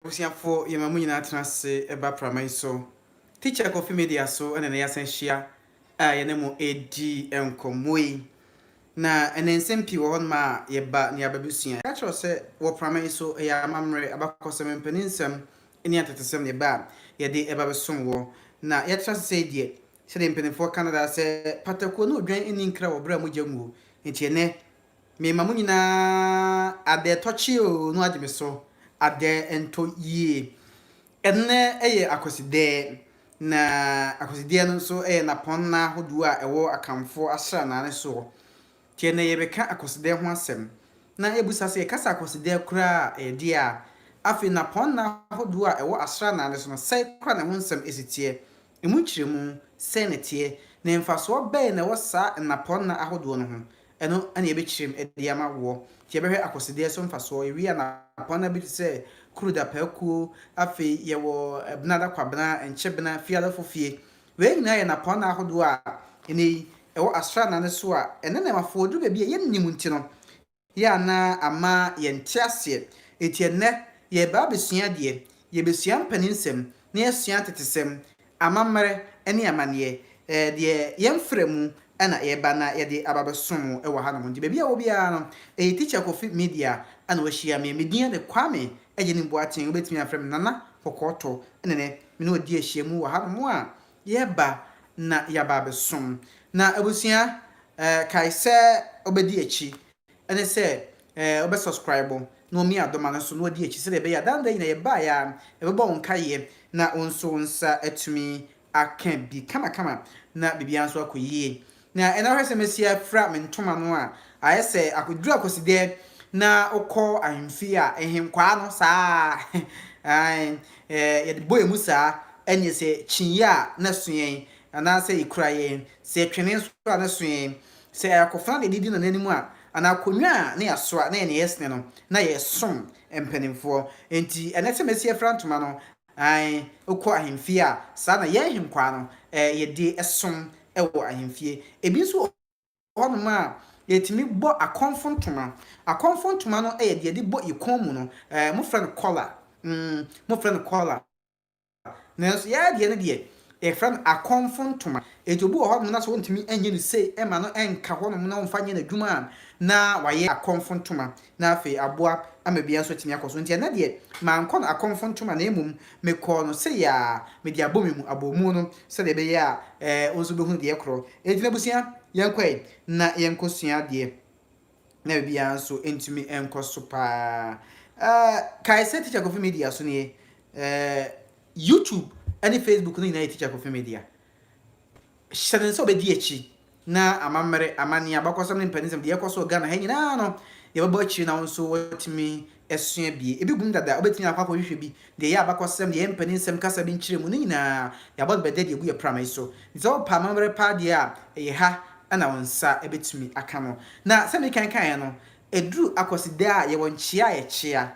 Abusuafoɔ, yɛma mo nyinaa tena ase ba prama yi so. Teacher Kofi Media so ɛna na yɛasan hyia a yɛne mo redi nkɔmmɔ yi. Na ɛnɛ nsɛm pii wɔ hɔnom a yɛba na yɛaba bɛsua. Yɛka kyerɛ wo sɛ wɔ prama yi so ɛyɛ amammerɛ, abakɔsɛm, mpaninsɛm ne atetesɛm na ɛba a yɛde ɛba bɛsom wɔ. Na yɛtra ase sɛ deɛ sɛdeɛ mpanimfoɔ ka no daa sɛ patakuo ne odwan nni nkra wɔ berɛ a mogya nguo. Nti ɛnɛ mema mo nyinaa adɛ tɔkye o na wagye me so adɛ ntɔ yie. Ɛnnɛ yɛ Akwasidɛɛ, na Akwasidɛɛ no nso yɛ nnapɔnna ahodoɔ a ɛwɔ Akanfoɔ asranaa no soɔ. Nti ɛnnɛ yɛrebɛka Akwasidɛɛ ho asɛm. Na yɛbisa sɛ yɛka sɛ Akwasidɛɛ koraa a ɛyɛ deɛ a, afei nnapɔnna ahodoɔ a ɛwɔ asranaa no so no sɛn koraa na ɛho nsɛm si teɛ? Emu nkyerɛmu sɛn na ɛteɛ? Na mfasoɔ bɛn na ɛwɔ saa nnapɔnna ahodoɔ no ho? Ɛno na yɛbɛkyerɛ mu de ama woɔ. Nti yɛbɛhwɛ akwasidɛɛ so mfasoɔ. Yɛwie a nnapɔnna bi te sɛ Kuruda Paakuo, afei yɛwɔ Benada Kwabena, Nkyebena, Fiadafo Fie. Wei nyinaa yɛ nnapɔnna ahodoɔ a ɛnnɛ yi ɛwɔ asranna no so a ɛnnɛ nnɛmafoɔ duru baabi a yɛnnim nti no, yɛ a na ama yɛnte aseɛ. Enti ɛnnɛ, yɛreba abɛsua adeɛ. Yɛbɛsua mpaninsɛm, na yɛasua atetesɛm, amammerɛ ne amanneɛ. Ɛɛ, deɛ yɛmfra mu na yɛreba na yɛde aba abɛsom wo wɔ hanom. Nti baabi a wɔ biara no, ɛyɛ Teacher Kofi Media na wahyia me. Me din de Kwame Agyenim Boateng. Wobɛtumi afrɛ me Nana Kɔkɔɔtɔ. Ɛna nnɛ, me ne wo adi ahyiamu wɔ hanom a yɛreba na yɛaba abɛsom. Na abusua, ɛɛ, kae sɛ wobɛdi akyi ne sɛ wobɛ subscribe na wamia adoma no so na wadi akyi sɛdeɛ ɛbɛyɛ a daa no daa nyinaa yɛbaeɛ a ɛbɛbɔ wo nkaeɛ na wo nso wo nsa atumi aka bi kamakama na biribiara nso akɔ yie. Na ɛna wohwɛ sɛ masi afira me ntoma no a ayɛ sɛ akɔduru akɔsidɛ na wokɔ ahemfie a nhenkwaa no saa ae yɛde bɔ emu saa ɛneɛ sɛ kyinyɛ a na ɛso yɛn anaasɛ yɛkura yɛn sɛ twene nso a na ɛso yɛn. Sɛ ɛyɛ akofena na yɛde di nana anim a, anaa akonnwa a na yɛasoa na yɛn yɛsene no, na yɛsom mpanimfoɔ. Enti ɛnnɛ sɛ masi afira ntoma no, ae, wokɔ ahemfie a, saa na yɛn nhenkwaa no, yɛde som wɔ ahemfie. Ebi nso wɔ hɔnom a, yɛtumi bɔ akɔmfo ntoma. Akɔmfo ntoma no yɛ deɛ yɛde bɔ yɛn kɔn mu no, mofrɛ no collar, mofrɛ no collar. Nanso yɛn deɛ no deɛ, yɛfrɛ no akɔmfo ntoma. Enti obi wɔ hɔnom na sɛ ɔntumi nyɛ no sei mma no nka hɔnom na ɔmfa nyɛ n'adwuma a, na wayɛ akɔmfo ntoma, na afei aboa ama biribiara nso atumi akɔ so. Enti ɛnnɛ deɛ, mankɔ no akɔmfo ntoma na mmom mekɔɔ no sei ara, mede abɔ me mu, abɔmu no, sɛdeɛ ɛbɛyɛ a ɛɛ wo nso wobɛhunu deɛ ɛkorɔ. Enti n'abusua, yɛnkɔ ɛ na yɛnkɔsua adeɛ. na biribiara nso ntumi nkɔ so paa. Uh, kae sɛ Teacher Kofi Media so nie. YouTube ne Facebook no nyinaa yɛ Teacher Kofi Media. Hyɛ ne nsa ɔbɛdi akyi na amammerɛ, amanneɛ, abakɔsɛm ne mpaninsɛm deɛ ɛkɔ so wɔ Ghana ha nyinaa no yɛbɛbɔ akyiri na wo nso watumi asua bie. Ebi gum dada, wobɛtumi akɔ akɔhwehwɛ bi, deɛ ɛyɛ abakɔsɛm, deɛ ɛyɛ mpaninsɛm, kasa bi nkyerɛmu, ne nyinaa yɛabɔ no bɛdɛ de agu yɛ prama yi so. Nti sɛ wopɛ amammerɛ paa deɛ a, ɛyɛ ha na wo nsa bɛtumi aka no. Na sɛ mekan kaeɛ no, ɛduru Akwasidae a yɛwɔ nkyea a yɛkyea.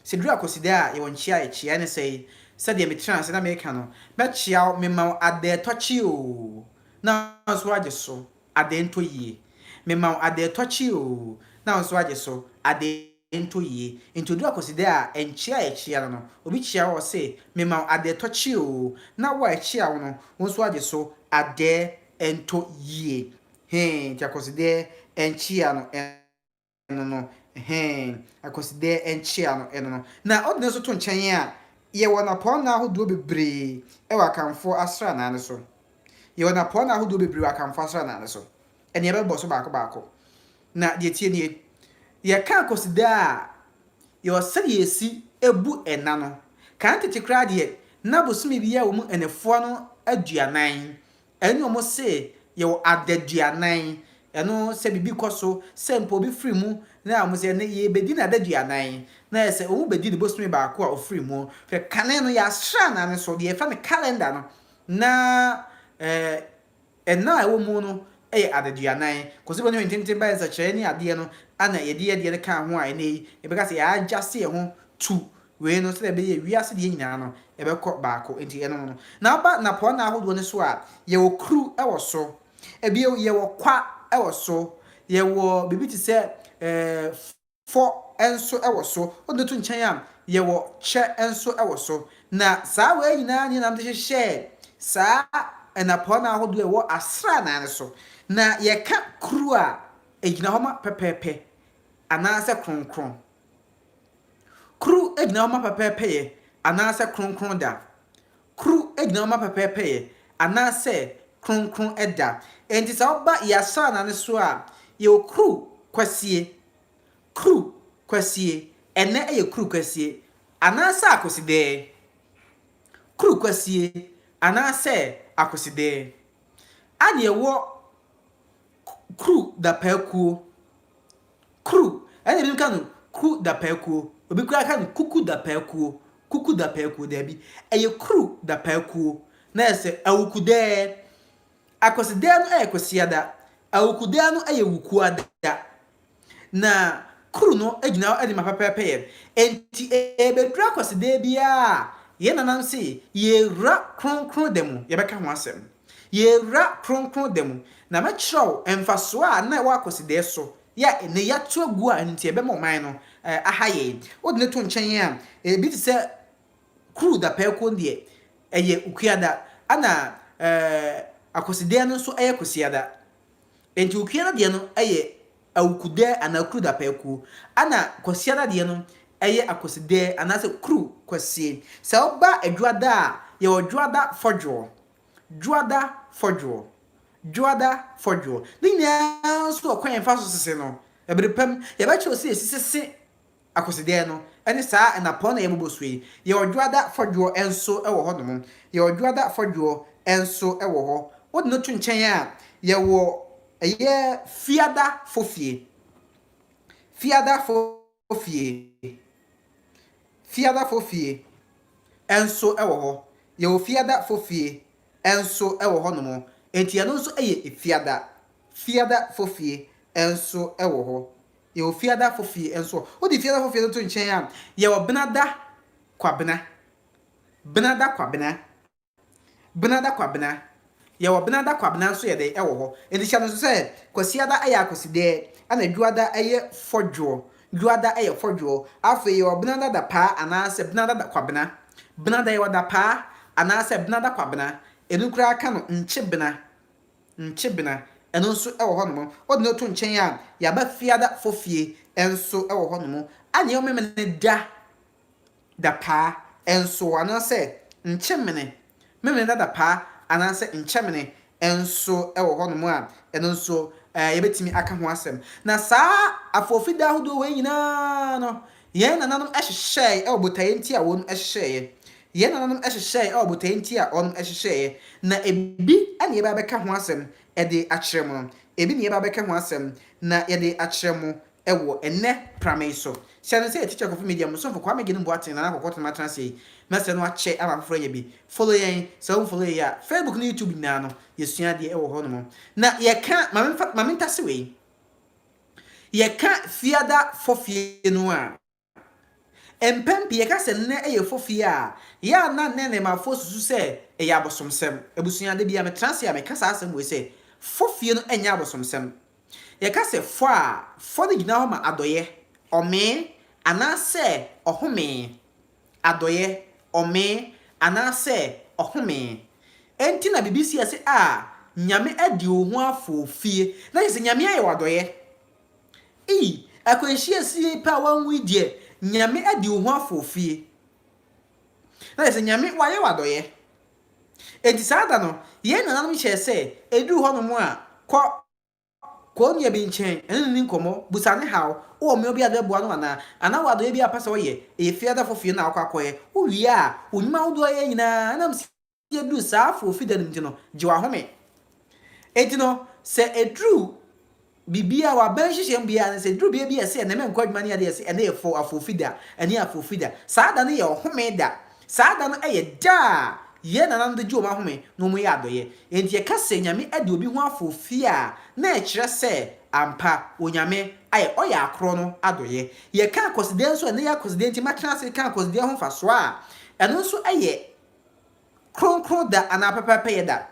Sɛ ɛduru Akwasidae a yɛwɔ nkyea a yɛkyea, ɛne sɛi, sɛdeɛ metenaa ase na mereka no, mɛkyea wo, mema wo adɛɛtɔkye oo, na wo nso woagye so, adɛɛntɔ yie. Mema wo adɛɛtɔkye oo, na wo nso woagye so, adɛɛ. Ntɔ yie. Nti oduru Akwasidae a, nkyea a yɛkyea no no, obi kyea wo a ɔse, mema wo adɛɛ tɔ kye oo, na wo a ɛkyea wo no, wo nso agye so, adɛɛ ntɔ yie. Hee, nti Akwasidae nkyea no ɛno no, hee, Akwasidae nkyea no ɛno no. Na wode no nso to nkyɛn a, yɛwɔ nnapɔnna ahodoɔ bebree wɔ Akanfoɔ asranaa no so. Yɛwɔ nnapɔnna ahodoɔ bebree wɔ Akanfoɔ asranaa no so. Ɛnneɛ yɛbɛbɔ so baako baako. Na deɛ ɛteɛ nie, yɛka Akwasidaa a, yɛwɔ sɛdeɛ yɛsi bu ɛna no. Kan tete koraa deɛ, na bosome biara wɔ mu nnafua no aduanan. Ɛno na wɔse yɛwɔ adaduanan. Ɛno sɛ biribi kɔ so, sɛ mpo obi firi mu na wɔse ɛnnɛ yɛrebɛdi no adaduanan, na ayɛ sɛ wɔbɛdi no bosome baako a ɔfiri mu. Hwɛ, kane no yɛasra no so, deɛ yɛfrɛ no calendar no, na ɛɛ Nna a ɛwɔ mu no yɛ adaduanan. Kwasi Bɔne Ntenten bae nsakyeraɛ ne adeɛ no na yɛde yɛ deɛ no kaa ho a ɛnnɛ yi yɛbɛka sɛ yɛagyase yɛn ho to wei no sɛdeɛ ɛbɛyɛ wiase deɛ nyinaa no ɛbɛkɔ baako nti ɛno no. Na aba nnapɔnna ahodoɔ no so a yɛwɔ kuru wɔ so, ɛbio yɛwɔ kwa wɔ so, yɛwɔ biribi te sɛ ɛɛ. Fɔ nso wɔ so. Wode to nkyɛn a, yɛwɔ kyɛ nso wɔ so. Na saa wei nyinaa ne yɛnam de hyehyɛɛ saa nnapɔnna ahodoɔ a ɛwɔ asranaa no so. Na yɛka kuru a, ɛgyina hɔ ma pɛpɛɛpɛ anaasɛ kronkron. Kuru gyina hɔ ma pɛpɛɛpɛyɛ anaasɛ kronkron da. Kuru gyina hɔ ma pɛpɛɛpɛyɛ anaasɛ kronkron da. Enti sɛ woba yɛn asranaa no so a, yɛwɔ kuru kwasie, Kuru kwasie, ɛnnɛ yɛ kuru kwasie anaasɛ akosidɛɛ. Kuru kwasie anaasɛ akosidɛɛ. Ɛna ɛwɔ kuru dapaakuo. Kuru, ɛna ebinom ka no kuru dapaakuo, obi koraa ka no kuku dapaakuo, kuku dapaakuo, daabi, ɛyɛ kuru dapaakuo, na ayɛ sɛ awukudɛɛ. Akwasidɛɛ no yɛ Kwasiada, Awukudɛɛ no yɛ Wukuada. Na kuru no gyina hɔ de ma pɛpɛɛpɛyɛ. Enti ɛrebɛduru Akwasidɛɛ biara a, yɛn nananom se yɛrewura kronkron da mu, yɛbɛka ho asɛm. Yɛrewura kronkron da mu. Na mɛkyerɛ wo mfasoɔ a na ɛwɔ Akwasidɛɛ so, yɛ a ɛnnɛ yɛato agu a ɛno nti ɛbɛma ɔman no aha yɛn. Wode no to nkyɛn a, ebi te sɛ Kuru dapɛɛko deɛ, ɛyɛ Ukuada, ɛna Akwasideɛ no nso yɛ Kwasiada. Enti Ukuada deɛ no yɛ Awukudɛɛ anaa Kuru dapɛɛko, ɛna Kwasiada deɛ no yɛ Akwasideɛ anaasɛ Kuru Kwasie. Sɛ woba Dwoada a, yɛwɔ Dwoada Fɔdwoɔ, Dwoada Fɔdwoɔ, Dwoada Fɔdwoɔ. Ne nyinaa nso wɔ kwan a yɛfa so sese no. Bere pa mu, yɛbɛkyerɛ wo sɛ yɛsi sese Akwasidaɛ no ne saa nnapɔn na yɛbobɔ so yi. Yɛwɔ Dwoada fɔdwoɔ nso wɔ hɔ nom. Yɛwɔ Dwoada fɔdwoɔ nso wɔ hɔ. Wode no to nkyɛn a, yɛwɔ ɛyɛ Fiada fofie. Fiada fofie. Fiada fofie nso wɔ hɔ. Yɛwɔ Fiada fofie nso wɔ hɔ nom. Enti ɛno nso yɛ Fiada. Fiada fofie nso wɔ hɔ. Yɛwɔ Fiadafo fie nso. Wode Fiadafo fie no to nkyɛn a, yɛwɔ Benada Kwabena. Benada Kwabena. Benada Kwabena. Yɛwɔ Benada Kwabena nso yɛ dɛn wɔ hɔ. Enti hyɛ no nso sɛ Kwasiada yɛ Akwasidɛɛ, ɛna Dwoada yɛ Fɔdwoɔ. Dwoada yɛ Fɔdwoɔ. Afei yɛwɔ Benada Dapaa anaasɛ Benada da Kwabena. Benada yɛwɔ Dapaa anaasɛ Benada Kwabena. Ɛno koraa ka no Nkyebena. Nkyebena, ɛno nso wɔ hɔnom. Wode no to nkyɛn a, yɛaba Fiada Fofie nso wɔ hɔnom. Ɛna Memene da dapaa nso wɔ anaasɛ Nkyemene, Memene da dapaa anaasɛ Nkyɛmene nso wɔ hɔnom a, ɛno nso yɛbɛtumi aka ho asɛm. Na saa afoofida ahodoɔ wei nyinaa no, Yɛn nananom hyehyɛe wɔ botaeɛ nti a wɔn hyehyɛeɛ. Yɛn nananom hyehyɛe wɔ botaeɛ nti a wɔn hyehyɛeɛ. Na ebi na yɛba abɛka ho asɛm de akyerɛ mo. Ebi na yɛba abɛka ho asɛm na yɛde akyerɛ mo wɔ ɛnnɛ prame yi so. Hyɛ no sɛ yɛ Teacher Kofi Media, mo somfo Kwame Gyenim Boateng, Nana Kɔkɔɔ Tena Matena ase yi. Mɛsrɛ no akyɛ ama afoforɔ anya bi. Follow yɛn, sɛ wo follow yɛn a, Facebook ne YouTube nyinaa no, yɛsua adeɛ wɔ hɔ nom. Na yɛka, ma memfa, ma mentase wei. Yɛka Fiada fɔfie no a, mpɛn pii yɛka sɛ nnɛ yɛ fɔfie a, yɛ a na nnɛ nnɛɛmafoɔ susu sɛ ɛyɛ abosomsɛm. Abusua, da biara metra ase a meka saa asɛm wei sɛ, fɔfie no nyɛ abosomsɛm. Yɛka sɛ fɔ a, fɔ no gyina hɔ ma adɔeɛ, ɔmee, anaasɛ ɔhome. Adɔeɛ, ɔmee, anaasɛ ɔhome. Enti na biribi si ase a, Nyame adi wo ho afoo fie. Na kyerɛ sɛ Nyame ayɛ wo adɔeɛ. Ei, akwanhyia asi yei pɛ a woanwu yi deɛ, Nyame adi wo ho afoo fie. Na kyerɛ sɛ Nyame wayɛ wo adɔeɛ. Enti saa da no, yɛn nananom hyɛɛ sɛ, ɛduru hɔnom a, kɔ Kɔ onua bi nkyɛn ne no nni nkɔmmɔ, bisa ne haw, wowɔ mmoa bi a wode bɛboa no anaa? Anaa wowɔ adɔeɛ bi a wopɛ sɛ woyɛ? Ɛyɛ fie adɔfo fie no na wokɔ akɔyɛ. Wowie a, wo nnwuma ahodoɔ a woyɛ nyinaa, ɛnam sɛ yɛaduru saa afoofi da no nti no, gye w'ahome. Enti no, sɛ ɛduru biribiara, w'aban nhyehyɛe mu biara no, sɛ ɛduru bea bi a ɛsɛ ɛnnɛ menkɔ adwuma ne adeɛ, ɛsɛ ɛnnɛ yɛ fo afoofi da, ɛnnɛ yɛ afoofi da. Saa da no yɛ ɔhome da. Saa da no yɛ da a yɛn nananom de gye wɔn ahome na wɔyɛ adɔeɛ. Enti yɛka sɛ Nyame adi obi ho afoofi a, na ɛkyerɛ sɛ ampa Onyame ayɛ ɔyɛ akorɔ no adɔeɛ. Yɛka akwasidɛɛ nso a, ɛnnɛ yɛ akwasidɛɛ nti matena ase reka akwasidɛɛ ho mfasoɔ a, ɛno nso yɛ kronkron da anaa pɛpɛɛpɛyɛ da.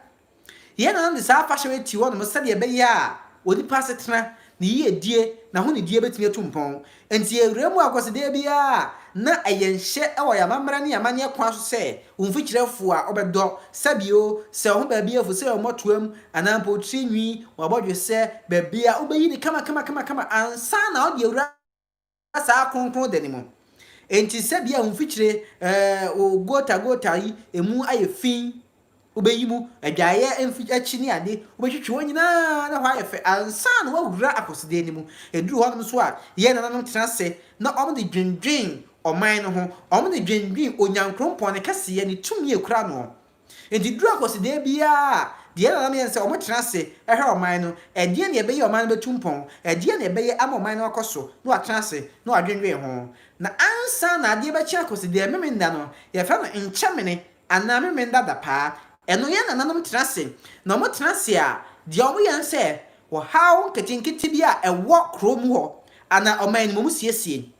Yɛn nananom de saa afahyɛ wei too hɔnom sɛdeɛ ɛbɛyɛ a onipa asetena ne yiedie, n'ahonidie bɛtumi atu mpɔn. Enti yɛwura mu akwasidie biara a, na ɛyɛ nhyɛ wɔ yɛn amammerɛ ne yɛn amanneɛ kwan so sɛ, wo mfikyerɛfoɔ a wobɛdɔ, sɛbio, sɛ wo ho baabi afu, sɛ wo mmɔtoam, anaa mpo wo tiri nwi, w'abɔdwesɛ, baabi a wobɛyi no kama-kama-kama ansa na wode awura saa kronkron da no mu. Enti sɛ bia wo mfikyire, ɛɛ, wo gota gota yi, emu ayɛ fi, wobɛyi mu, adwaeɛ mfi akyi ne ade, wobɛtwitwi hɔ nyinaa na hɔ ayɛ fɛ ansa na woawura akwasodeɛ no mu. Ɛduru hɔnom nso a, yɛn nananom tena ase na wɔde dwendwen ɔman no ho, wɔde dwendwen Onyankrompɔn ne kɛseyɛ, ne tumi a ɛkura noɔ. Enti duru akwasidɛɛ biara a, deɛ nananom yɛ ne sɛ wɔtena ase hwɛ ɔman no, ɛdeɛn na ɛbɛyɛ a ɔman no bɛtu mpɔn, ɛdeɛn na ɛbɛyɛ ama ɔman no akɔ so, na wɔatena ase na wɔadwendwen ho. Na ansa na adeɛ bɛkye akwasidɛɛ Memenda no, yɛfrɛ no nkyɛmene anaa Memenda dapaa. Ɛno yɛn nananom tena ase, na wɔtena ase a, deɛ wɔyɛ ne sɛ ɔhaw nketenkete bi a ɛwɔ kuro mu hɔ anaa ɔman no mu wɔsiesie.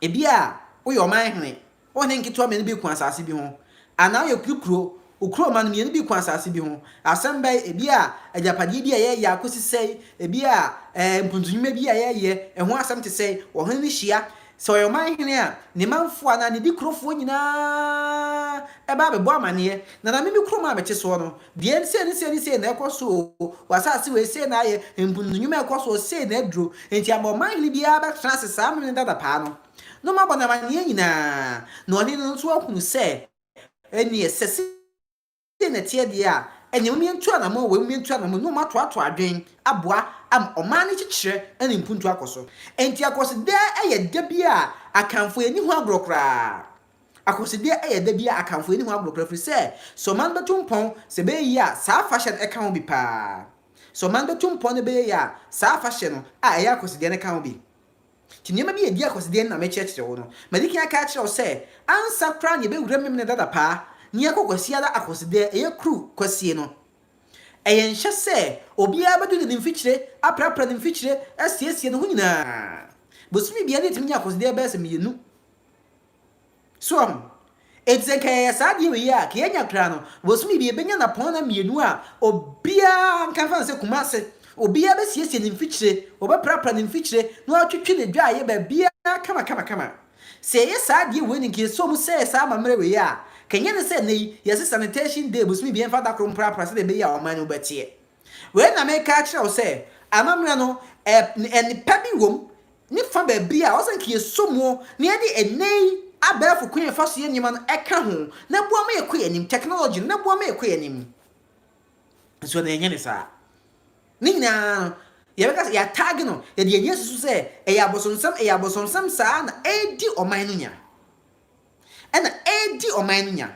Ebia woyɛ ɔman hene, wo hene nketewa mmienu bi ko asase bi ho, anaa woyɛ kuro, wo kuro man mmienu bi ko asase bi ho. Asɛm bɛn? Ebia agyapadeɛ bi a yɛreyɛ akɔsi sɛe, ebia eh, mpuntunwuma bi a yɛreyɛ, ɛho asɛm te sɛe. Ɔhene no hyia. Sɛ ɔyɛ ɔman hene a, ne manfoɔ anaa ne dikurofoɔ nyinaa ɛba abɛbɔ amaneɛ. Na na me me kurom a mete soɔ no, Deɛ sei ne sei ne sei na ɛkɔ so o, w'asase wei sei na ayɛ, mpuntu nnwuma a ɛkɔ soɔ sei na aduro. Enti ama ɔmanhene biara bɛtena ase saa mene dada paa no, na wɔabɔ no amanneɛ nyinaa, na ɔhene no nso ahunu sɛ ɛnneɛ sɛ sei na ɛteɛ deɛ a, ɛnneɛ mom yɛntu anammɔn wei, mom yɛntu anammɔn, na wɔatoatoa adwene aboa ama ɔman no kyekyerɛ ne mpuntu akɔ so. Enti Akwasidɛ yɛ da bi a Akanfoɔ yɛnni ho agorɔ koraa. Akwasidɛ yɛ da bi a Akanfoɔ yɛnni ho agorɔ koraa ɛfiri sɛ, sɛ ɔman no bɛtu mpɔn, sɛ ɛbɛyɛ yie a, saa afahyɛ no ka ho bi pa ara. Sɛ ɔman no bɛtu mpɔn na ɛbɛyɛ yie a, saa afahyɛ no a ɛyɛ Akwasidɛ no ka ho bi. Nti nneɛma bi a ɛdi Akwasidɛ no na mekyerɛkyerɛ wo no. Madi kan aka akyerɛ wo sɛ, ansa koraa na yɛbɛwura Memeneda Dadapaa na yɛakɔ Kwasiada Akwasidɛ, ɛyɛ Kru Kwasie no, Ɛyɛ nhyɛ sɛ obiara bɛdwodwo ne mfikyire, aprapra ne mfikyire, asiesie ne ho nyinaa. Bosome biara ne yɛtumi nya akwasodeɛ bɛyɛ sɛ mmienu. So ahu? Enti sɛ nka yɛyɛ saa adeɛ wei a, ka yɛanya koraa no, bosome bi yɛbɛnya nnapɔnna mmienu a obiara, nka mfa no sɛ Kumase, obiara bɛsiesie ne mfikyire, wɔbɛprapra ne mfikyire, na watwitwi ne dwaeɛ baabiara kamakamakama. Sɛ yɛyɛ saa adeɛ wei ne nka yɛsɔ mu sɛɛ saa amammerɛ wei a, ka ɛnyɛ ne sɛ nnɛ yi yɛse sanitation day bosome biara mfa da koro mprapra sɛdeɛ ɛbɛyɛ a ɔman no mu bɛteɛ. Wei na meka akyerɛ wo sɛ amammerɛ no ɛ, nnepa bi wom ne fa baabi a ɔsɛ nka yɛsɔ mu na yɛde ɛnnɛ yi abɛɛfo kwan a yɛfa so yɛ nneɛma no ɛka ho na ɛboa ma yɛkɔ yɛn anim, technology no na ɛboa ma yɛkɔ yɛn anim. Nso na yɛnyɛ ne saa. Ne nyinaa no, yɛbɛka sɛ yɛataage no, yɛde yɛn ani asusu sɛ ɛyɛ abosonsɛm, ɛyɛ abosonsɛm saa na ɛredi ɔman no nya. Ɛna ɛredi ɔman no nya.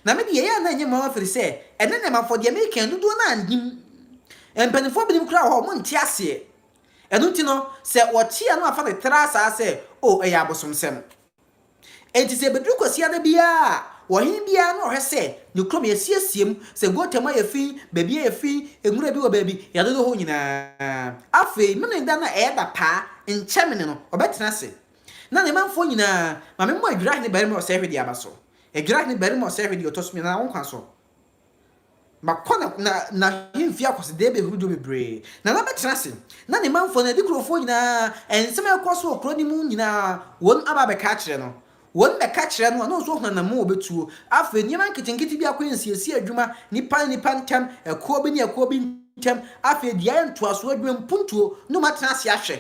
Na me deɛ ɛyɛ a na ɛnyɛ mmoawa firi sɛ ɛne nnɛmafoɔ deɛ meka dodoɔ no a nnim. Mpanimfoɔ binom koraa wɔ hɔ wɔn nte aseɛ. Ɛno nti no, sɛ wɔte a na wafa no tra saa sɛ, oh, ɛyɛ abosomsɛm. Enti sɛ ɛbɛduru Kwasiada biara a, ɔhene biara na ɔhwɛ sɛ ne kurom yɛasiesie mu, sɛ gota mu ayɛ fi, baabi ayɛ fi, nwura bi wɔ baabi, yɛadodɔ hɔ nyinaa. Afei Memeneda no a ɛyɛ da paa, nkyɛmene no, ɔbɛtena ase. Na ne manfoɔ nyinaa, ma memmɔ Adwirahene barima ɔsɛehwedeɛ aba so. Adwirahene barima ɔsɛehwedeɛ ɔtɔ so mmienu anaa wo nkwa so. Makɔ na, na, n'ahemfie akwasedɛɛ bɛhuru dwo bebree, na na bɛtena ase, na ne manfoɔ, n'adikurofoɔ nyinaa, nsɛm a ɛkɔ so wɔ kuro no mu nyinaa, wɔn aba abɛka akyerɛ no. Wɔn bɛka kyerɛ no a, na ɔnso ɔhunu anammɔn a ɔbɛtuo. Afei nneɛma nketenkete bi akɔyɛ nsiesie adwuma, nnipa ne nnipa ntam, akuo bi ne akuo bi ntam, afei deɛ ayɛ ntoasoɔ adwuma, mpuntuo, na wɔatena ase ahwɛ.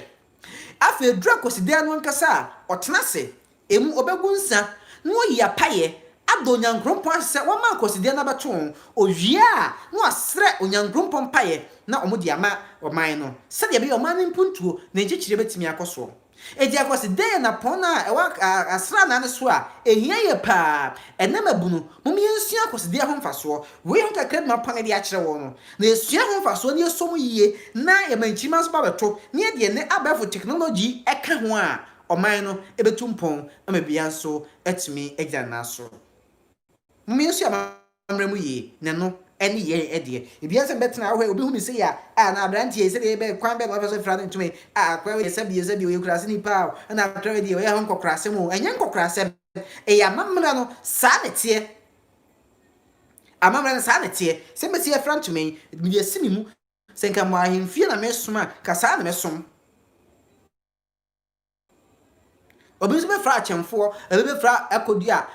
Afei ɛduru akwasidɛɛ no ankasa a, ɔtena ase, Emu obegu nsa na wayi apaeɛ ada Onyankrompɔn ase sɛ wama akwasideɛ no abɛto wɔn. Owie a, na wasrɛ Onyankrompɔn mpaeɛ na wɔde ama ɔman no sɛdeɛ ɛbɛyɛ ɔman no mpuntuo ne nkyekyereɛ bɛtumi akɔ soɔ. Enti akwasideɛ yɛ nnapɔnna a ɛwɔ asranaa no so a ɛhia yie pa ara. Ɛnnɛ mmabunu, mom yɛnsua akwasideɛ ho mfasoɔ. Wei ho kakra bi mapane de akyerɛ wo no. Na yɛsua ho mfasoɔ na yɛsɔ mu yie na yɛma nkyirimma nso ba bɛto na yɛde ɛnnɛ abɛɛfo technology ka ho a, ɔman no bɛtu mpɔn ama biribiara nso atumi agyina ne nan so. Momma yɛnsua amammerɛ mu yie, na ɛno ne yɛn deɛ. Ebia sɛ mebɛtena hɔ, obi hu me sei a, ah, na aberanteɛ yi, sɛdeɛ yɛbɛ, kwan bɛn na ɔbɛfa so afira no ntoma yi, ah, akora wei deɛ sɛbio, sɛbio, ɔyɛ kuraseni paa o, ɛna akora wei deɛ ɔyɛ ho nkɔkorasɛm o. Ɛnyɛ nkɔkorasɛm, ɛyɛ amammerɛ no, saa na ɛteɛ. Amammerɛ no, saa na ɛteɛ. Sɛ mɛsi afira ntoma yi, mede asi me mu. Sɛ nka mewɔ ahemfie na mesom a, nka saa na mɛsom. Obi nso bɛfra akyɛmfoɔ, obi bɛfra akɔdua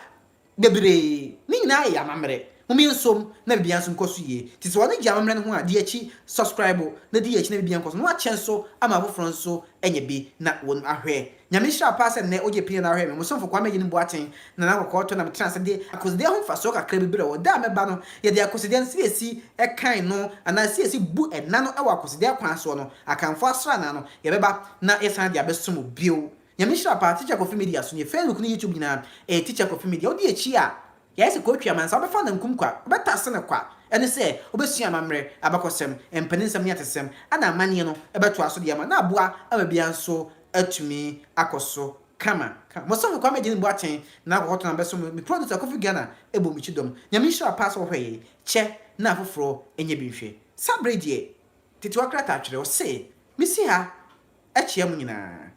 bebree. Ne nyinaa yɛ amammerɛ. Mom yɛnsom na biribiara nso nkɔ so yie. Nti sɛ w'ani gye amammerɛ no ho a, di akyi, subscribe na di akyi na biribiara nkɔ so. Na wakyɛ nso ama afoforɔ nso anya bi na wɔn ahwɛ. Nyame nhyira wo paa sɛ nnɛ wogye pini na wohwɛ me. Mo somfo Kwame Agyenim Boateng, Nana Kɔkɔɔ tɔ na metena ase de akosideɛ ho mfasoɔ kakra bi brɛ wo. Da a mɛba no, yɛde akosideɛ no sɛdeɛ ɛsi kan no anaa sɛdeɛ ɛsi bu ɛna no wɔ akosideɛ kwan soɔ no, Akanfoɔ asranaa no, yɛbɛba na yɛsan de abɛsom wo bio. Nyame nhyira wo paa. Teacher Kofi Media so nie. Facebook ne YouTube nyinaa ɛyɛ Teacher Kofi Media. Wodi akyi a, yɛayɛ sɛ kotwi amansa, wobɛfa nankum kwa, wobɛtase no kwa. Ɛne sɛ, wobɛsua amammerɛ, abakɔsɛm, mpaninsɛm ne atesɛm, ɛna amanneɛ no bɛtoa so de ama na aboa ama biara nso atumi akɔ so kama. Mo somfo Kwame Agyenim Boateng na akɔkɔtɔn abɛsom me producer Kofi Ghana bɔ me kyidɔm. Nyame nhyira wo paa sɛ wohwɛ yɛn. Kyɛ na afoforɔ nyɛ bi nhwɛ. Saa berɛ yi deɛ, Tetewa krataa twerɛ, ɔse, Mesi ha kyea mo nyinaa.